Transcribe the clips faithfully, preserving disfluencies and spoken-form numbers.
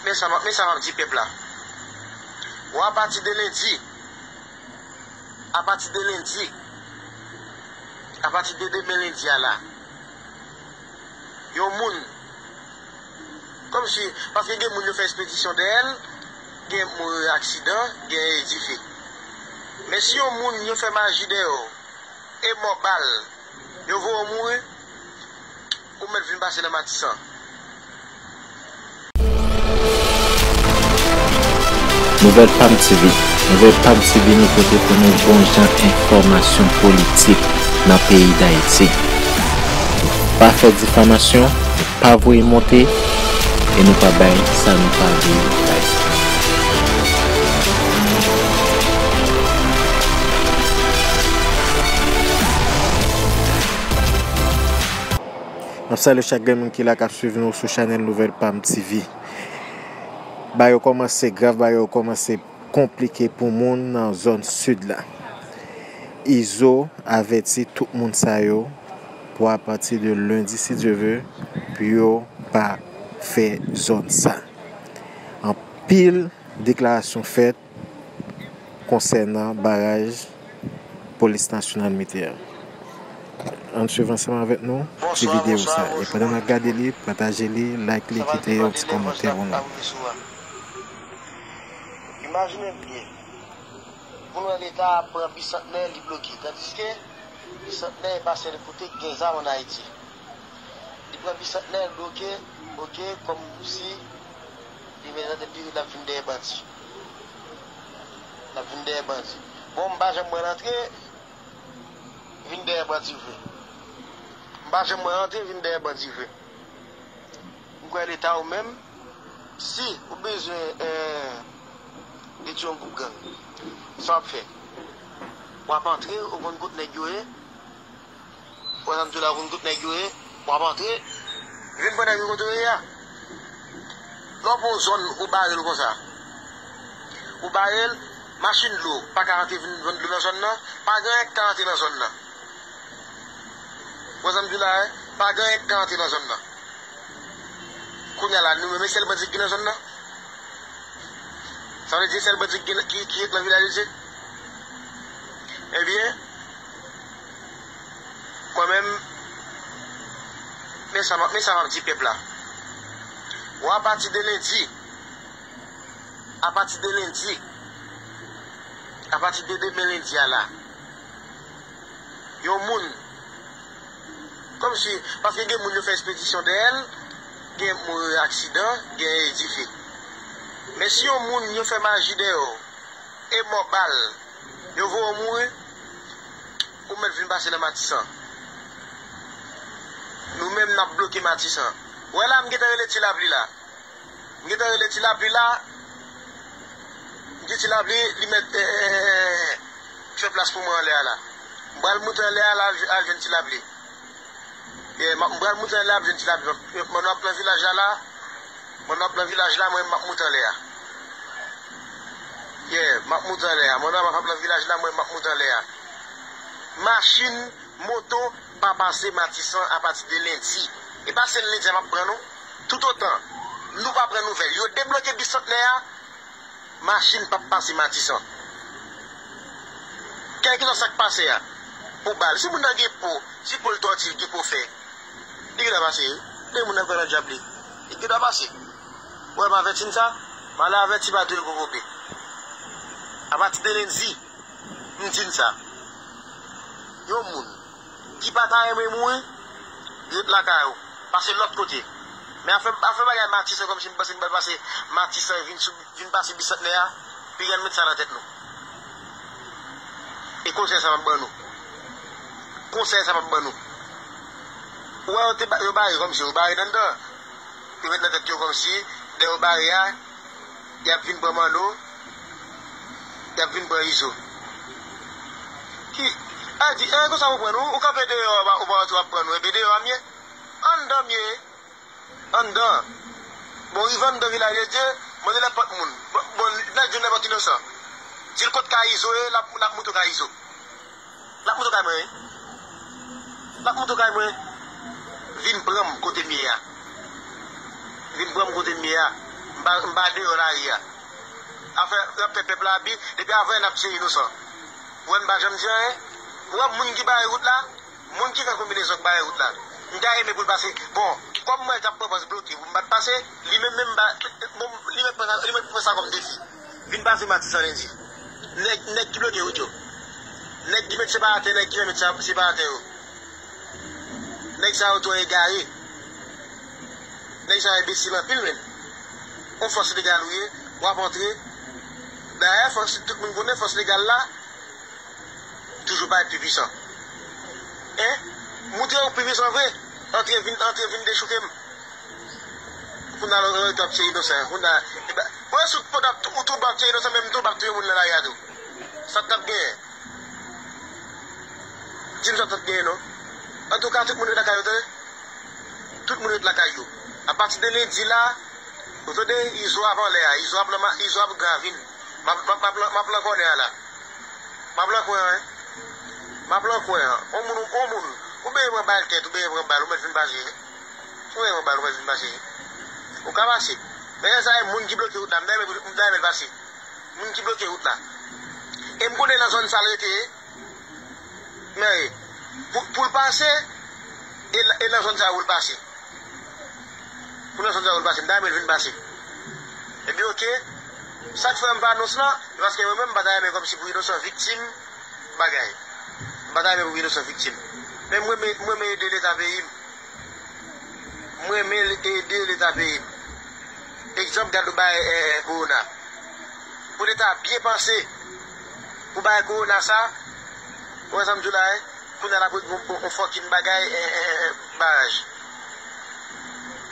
Men sa, men sa m ap di pèp la. Bon, apati de lendi, apati de lendi, apati de demen lendi a la, yon moun, kòmsi, paske gen moun yo fè espedisyon dèyè l, gen moun aksidan, gen dife. Men si yon moun yo fè maji dèyè w, e mò bal, yo voye w mouri, ou mèt vin pase nan Matisan. Nouvèl Pam T V. Nouvèl Pam T V nou pote pou nou bon jan enfòmasyon politik nan peyi Dayiti. Pa fè difamasyon, pa voye monte, e nou pa bay sa nou pa dwe bay. M ap salye chak grenn moun ki la k ap swiv nou sou chanèl Nouvèl Pam T V. Bagay yo kòmanse grav, bagay yo kòmanse konplike pou moun nan zòn sid la. Izo avèti tout moun sa yo pou apati de lendi, si Dye ve, pou yo pa fè zòn sa. Anpil deklarasyon fèt konsènan baraj Polis Nasyonal mete a. Ann swiv ansanm avèk nou ti videyo sa. E pandan n ap gade li, pataje li, like li, kite yon ti kòmantè pou nou. Imajine byen, pou n wè Leta ap pran Bisantnè, li bloke. Tandiske Bisantnè e pa sèl kote k gen zam ann Ayiti. Li pran Bisantnè, l bloke, bloke, kòmsi li mete nan tèt li l ap vin dèyè bandi. L ap vin dèyè bandi. Bon, m pa janm wè l antre, vin dèyè bandi vre. M pa janm wè l antre, vin dèyè bandi vre. M kwè Leta ou menm, si ou bezwen, eh, detwi yon gwoup gang, sa w ap fè? W ap antre, ou konn kot nèg yo ye. Ou wè sa m di w la, ou konn kot nèg yo ye, w ap antre, vin pran nèg yo kote yo ye a. Lè w pran yon zòn, ou bare l konsa. Ou bare l, machin dlo pa ka antre vin vann dlo nan zòn nan, pa gen anyen k ka antre nan zòn nan. Ou wè sa m di w la, eh? Pa gen anyen k ka antre nan zòn nan. Kounye a la, nou menm, e sèl bandi ki gen nan zòn nan? Sa vle di sèl bandi ki, ki, ki ret nan Vilaj de Dye? Ebyen, mwen menm, men sa, men sa m ap di pèp la. Bon, apati de lendi, apati de lendi, apati de demen lendi a la, yon moun, kòmsi, paske gen moun yo fè espedisyon dèyè l, gen moun aksidan, gen dife. Men si yon moun yo fè maji dèyè w, e mò bal, yo voye w mouri, ou mèt vin pase nan Matisan. Nou menm n ap bloke Matisan. Ou wè la, m gentan rele Ti Lapli la. M gentan rele Ti Lapli la. M di Ti Lapli, li mèt, eh, eh, eh, eh, fè plas pou mwen anlè a la. M pral moute anlè a la, al, al jwenn Ti Lapli. Yeah, m, m pral moute anlè a, al jwenn Ti Lapli. Mwen, nou ap nan vilaj la la. Mwen, nou ap nan vilaj la, mwen, m ap moute anlè a. Yeah, m ap moute anlè a. Mwen, nou ap nan vilaj la, mwen, m ap moute anlè a. Machin, moto, pa pase Matisan apati de lendi. E pa sèl lendi a m ap pran non. Toutotan nou pa pran nouvèl, yo debloke Bisantnè a, machin p ap pase Matisan. Kèlkeswa sa k pase a, pou bal. Si moun nan gen po, si po l tòti, l gen po fè, li gen dwa pase, wi. Depi moun nan kwè nan dyab li, li gen dwa pase. Ou wè m avèti n sa, m ale avèti, pa tou l pou koube. Apati de lendi, m di n sa. Yon moun ki pa ta renmen mouri, ret lakay ou. Pase lòt kote. Men afè, afè bagay Matisan, kòmsi m panse m pral pase Matisan vin sou, vin pase Bisantnè a, piga n met sa nan tèt nou. E konsèy sa m ap ban nou. Konsèy sa m ap ban nou. Ou wè yo te ba-, yo bare kòmsi, yo bare anndan. Yo met nan tèt yo kòmsi, lè yo bare a, y ap vin pran Manno, y ap vin pran Izo. Ki, a di, e konsa pou pran nou, ou kanpe deyò, ou pa, ou pa antre w ap pran nou, enben deyò a m ye. Anndan m ye. Anndan. Bon, rive anndan Vilaj de Dye, mande nenpòt moun. Bon, bon, nèg jwenn nenpòt inosan. Di l kot kay Izo ye, l ap, l ap montre w kay Izo. L ap montre w kay mwen, wi. L ap montre w kay mwen. Vin pran m kote m ye a. Vin pran m kote m ye a. M pa, m pa deyò lari a. Afè, y ap fè pèp la abi, depi avan yè n ap tiye inosan. Ou wè m pa janm di anyen? Ou wè moun ki bare wout la? Moun ki fè konbinezon k bare wout la. M ta renmen pou l pase. Bon, kòm mwen t ap pran pòz bloke pou m pa t pase, li menm menm ba, bon, li mèt pran sa, li mèt pran sa kòm defi. Vin pase Matisan Lendi. Nèg, nèg ki bloke wout yo. Nèg ki mèt separatè, nèg ki mèt separatè yo. Nèg sa yo twò egare. Nèg sa yo enbesil anpil menm. On fòs legal ou ye, w ap antre. Dayè, fòs, tout moun konnen fòs legal la toujou parèt pi pwisan. Hein? Montre ou pi pwisan vre. Antre vin, antre vin dechouke m. Kounye a, lòt ap tiye inosan. Kounye a, e ba, mwen sou, pandan ou tou ap tiye inosan, menm tou ap touye moun nan lari a tou. Sa t ap genyen? Di m sa t ap genyen non. Antouka, tout moun ret lakay yo, tande. Tout moun ret lakay yo. Apati de lendi la, ou tande, izo ap anlè a, izo ap nan ma, izo ap gravin. M ap, m ap, m ap, m ap lan kònè a la. M ap lan kwen an, wi. M ap lan kwen an. On moun, on moun. Ou benyen pran bal tèt, ou benyen pran bal, ou mèt vin pase. Ou benyen pran bal, ou mèt vin pase. Ou ka pase. Men lè sa, e moun ki bloke wout la, m ta renmen, m ta renmen l pase. Moun ki bloke wout la. E m konnen nan zòn sa l rete, men pou, pou l pase, e, e nan zòn sa pou l pase. Pou nan zòn sa pou l pase, m ta renmen l vin pase. Epi oke, sa k fè m pa anons lan, se paske mwen menm m pa ta renmen kòmsi pou inosan viktim bagay. M pa ta renmen pou inosan viktim. Men mwen, mwen, mwen ede Leta peyi m. Mwen renmen ede Leta peyi m. Egzanp, gade w bay, eh, kowona. Pou Leta byen panse pou bay kowona sa, ou wè sa m di w la, eh, kounye a l ap ret gon, gon, gon fòkin bagay, eh, eh, eh, baraj.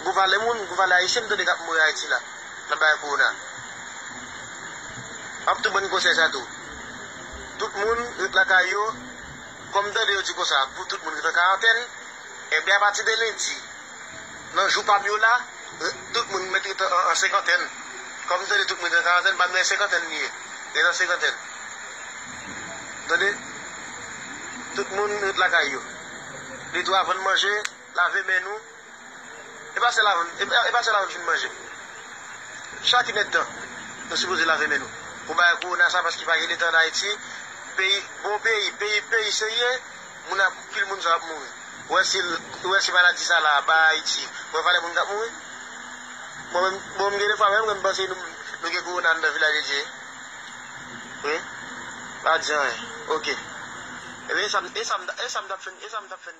Gon valè moun, gon valè ayisyen m tande k ap mouri Ayiti la, nan bagay kowona. M ap tou ban n konsèy sa tou. Tout moun ret lakay yo, kòm m tande yo di konsa, pou tout moun ret an karantèn, Ebyen, apati de lendi, nan jou pa m yo la, tout moun mèt ret an, an senkantèn. Kòm m tande tout moun ret an karantèn, pa m nan senkantèn li ye. Li nan senkantèn. Tande? Tout moun ret lakay yo. Li tou avan n manje, lave men nou. E pa sèl avan, e pa, e pa sèl avan n fin manje. Chak inèdtan, nou sipoze lave men nou. Pou bagay kowona sa, paske pa gen Leta ann Ayiti. Peyi, bon peyi, peyi, peyi serye, moun ap, pil moun sa ap mouri. Ou wè si, ou wè si maladi sa la ba Ayiti, ou wè valè moun k ap mouri? Mwen menm, bon, m gen de fwa menm, mwen m panse nou, nou gen kowona anndan Vilaj de Dye. Wi. Pa di anyen. Oke. Ebyen, e sa m, e sa m, e sa m t ap fè, e sa m t ap fè.